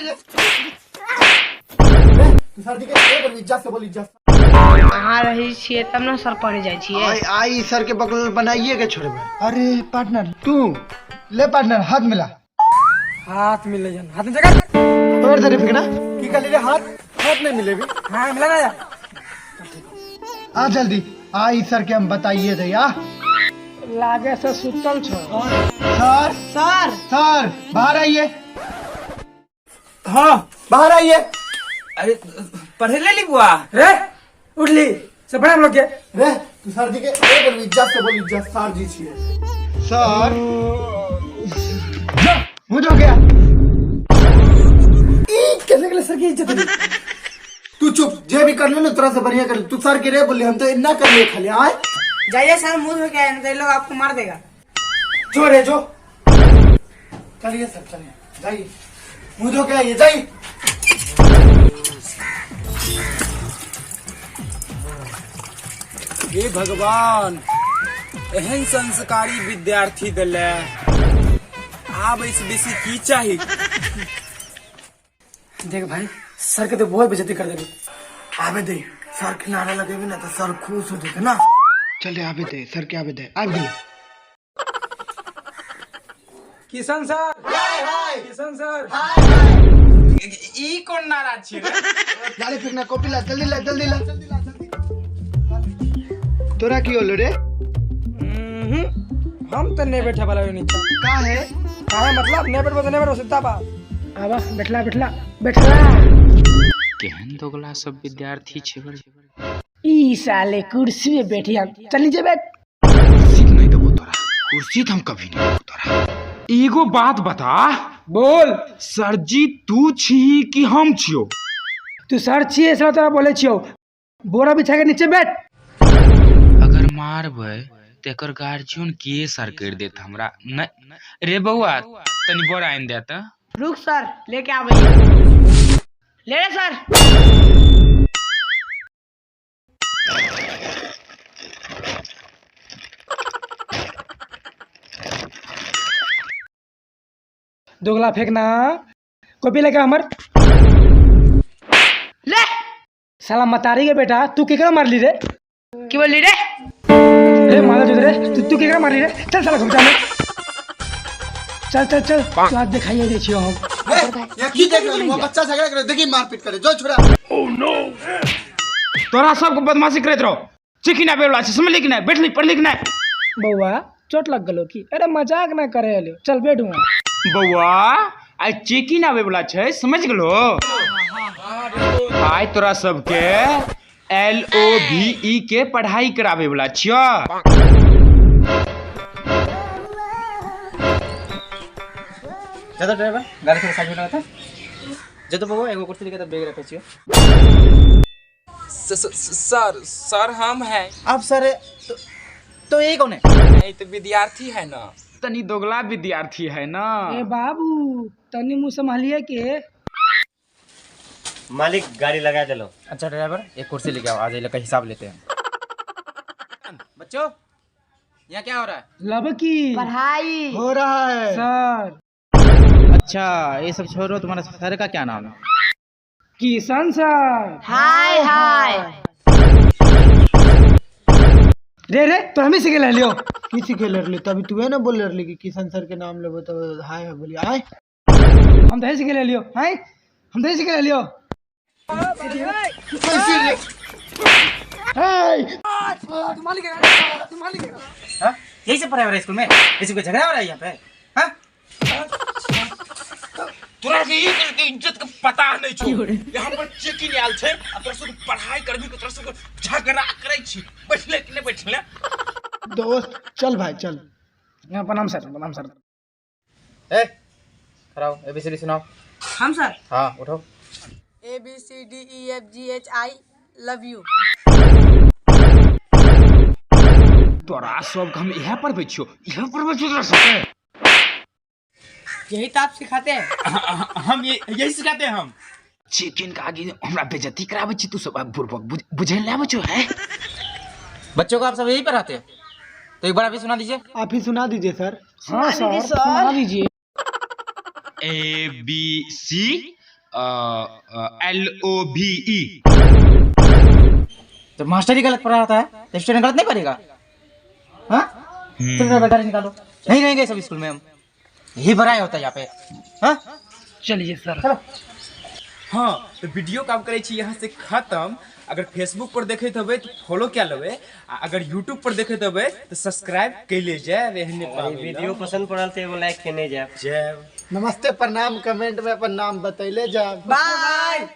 रे तू सर जी के एक बार इज्जत से बोल, इज्जत से। अहाँ रहै छियै तब ने सर पढ़े जाइ छियै। आई आई सर के बगल बनाइए के छोड़बे। अरे पार्टनर तू ले पार्टनर, हाथ मिला। हाथ मिले जन, हाथ नीचे कर। तोड़ दे रे फिकना। की कर ले हाथ? हाथ नहीं मिले भी। हाँ मिला ना यार। आ जल्दी आई सर के हम बताइए दे। आ लागे से सुतल छो। सर सर सर बाहर आइए। हाँ बाहर आइए। अरे पढ़े ले ली बुआ। रे उठ ली से पढ़ा हम लोग के। रे तू सर जी के एक बार इज्जत से बोल, इज्जत सर जी छिए। सर जा मुझ हो गया। ई कैसे के सर की इज्जत है? तू चुप, जे भी कर ले ना तोरा से बढ़िया कर ले। तू सर के रे बोली, हम तो इतना कर लिए खाली। आए जाइए सर, मुंह हो गया, नहीं तो ये लोग आपको मार देगा। जो रे जो, चलिए सर चलिए, जाइए मुंह धो के आइए, जाइए। हे भगवान, एहन संस्कारी विद्यार्थी दिले, आब एहिसँ बेसी की चाही। देख भाई सर के तो बहुत बेइज्जती कर देली। आबे दे सर के नारा लगेबे ना तो सर खुश हो जेते ना। चल आबे दे सर के, आबे दे, आबि गेलै। Kishan sir, Kishan sir. ई कोन नारा छियै रे? गाड़ी फेंकना, कॉपी ला, जल्दी ला, जल्दी ला। तोरा की होलो रे? हम तो नहीं बैठे वाला नीचे। का है? का है मतलब नहीं बैठबो तो नहीं बैठबो, सीधा बा। आवा बैठला बैठला बैठला। केहन दोगला सब विद्यार्थी छै बड़। ई साले कुर्सी पे बैठी हम, चल नीचे बैठ। कुर्सी नहीं देबो तोरा, कुर्सी तो हम कभी नहीं देबो तोरा। एगो बात बता। बोल। सर जी तू छी कि हम छियो? तू सर छिए इसलिए तोरा बोले छियो, बोरा बिछा के नीचे बैठ। अगर मारबै त एकर गार्जियन के सर कर देत हमरा। नहीं रे बौआ, तनी बोरा आनि दे त। रुक सर, लेके आबै ले रे सर। दोगला फेंकना, कॉपी लेके हमर। ले। साला मतारी के बेटा, तू केकरा मारली रे? की बोलली रे? रे मारा जो रे, तू केकरा मारली रे? चल साला घुमचा में, चल चल चल, तो आज दिखाइए दे छियो हम। ये की देख रही हो? बच्चा झगड़ा करे, देखी मारपीट करे, जो छोड़ा। तोरा सबके बदमाशी करैत रहो, चिकी ना बेवला छै, समझली कि नहीं? बैठली पढ़ली कि नहीं? बौआ चोट लग गेलो की? अरे मजाक ना करे हलियो, चल बैठ वहाँ। बौआ आइ चेकिन आबै वाला छै, समझ गेलो? आइ तोरा सबके LOVE के पढ़ाई कराबै वाला छियो। जा ड्राइवर गाड़ी थोड़ा साइड में लगा था। जा तो बउआ एगो कुर्सी लेके तो बैग रखे छियो। सर सर हम हैं। आप सर है, तो ये कौन है? नहीं तो विद्यार्थी है ना। तनी दोगला विद्यार्थी है ना। ए बाबू तनी मुँह संभालिए के। मालिक गाड़ी लगा दिलो। अच्छा ड्राइवर एक कुर्सी लेके आओ, आज ये लोग का हिसाब लेते हैं। बच्चों यहाँ क्या हो रहा है? लबकी पढ़ाई हो रहा है सर। अच्छा ये सब छोड़ो, तुम्हारा सर का क्या नाम है? किशन सर। हाय हाय। रे रे तो हम ही सीखे ले लियो। की सीखे ले तभी तू है ना बोल रही कि किशन सर के नाम लेबो तो हाय हाय बोली आय। हम तो ही सीखे ले लियो, हाय हम तो ही सीखे ले लियो। हाँ? यही सब पढ़ाई हो रहा है स्कूल में? ये सब झगड़ा हो रहा है यहाँ पे? हाँ? तोरा के एक के इज्जत के पता नहीं छौ। यहाँ पर चेकिंग आयल छै आ तोरा सबके पढ़ाई करबी के तोरा सबके झगड़ा करै छी। बैठले कि नहीं बैठले? दोस्त चल भाई चल। हाँ, प्रणाम सर, प्रणाम सर। ए खड़ा हो, एबीसीडी सुनाओ। हम सर? हाँ उठो। A B C D E F G H I love you. तोरा सबके हम इएह पढ़बै छियौ, इएह पढ़बै छियौ तोरा सबके। यही तो आप सिखाते हैं। हम यही सिखाते हैं हम। चिकन के आगे हमरा बेइज्जती कराबै छी तू सब, आब बुड़बक बुझै लए आबै छौ हैं? बच्चों को आप सब यही पढ़ाते हैं? तो एक बार आप ही सुना दीजिए। आप ही सुना दीजिए सर। हाँ सर सुना दीजिए। A B C L O V E. जब मास्टर ही गलत पढ़ा रहा है तो स्टूडेंट गलत नहीं पढ़ेगा? हाँ, चलो बेटा निकालो, नहीं रहेंगे सब स्कूल में हम। यही बड़ाई होता है यहाँ पे। हाँ चलिए सर। हाँ तो वीडियो काम करै छी यहाँ से खत्म। अगर फेसबुक पर देखैत होबै तो फॉलो कए लेबै, आ अगर यूट्यूब पर देखैत होबै तो सब्सक्राइब कैले जायब। एहने वीडियो पसंद पड़ल तो एगो लाइक केने जायब। जायब। नमस्ते, प्रणाम, कमेंट में अपन नाम बतैले जाब। बाय।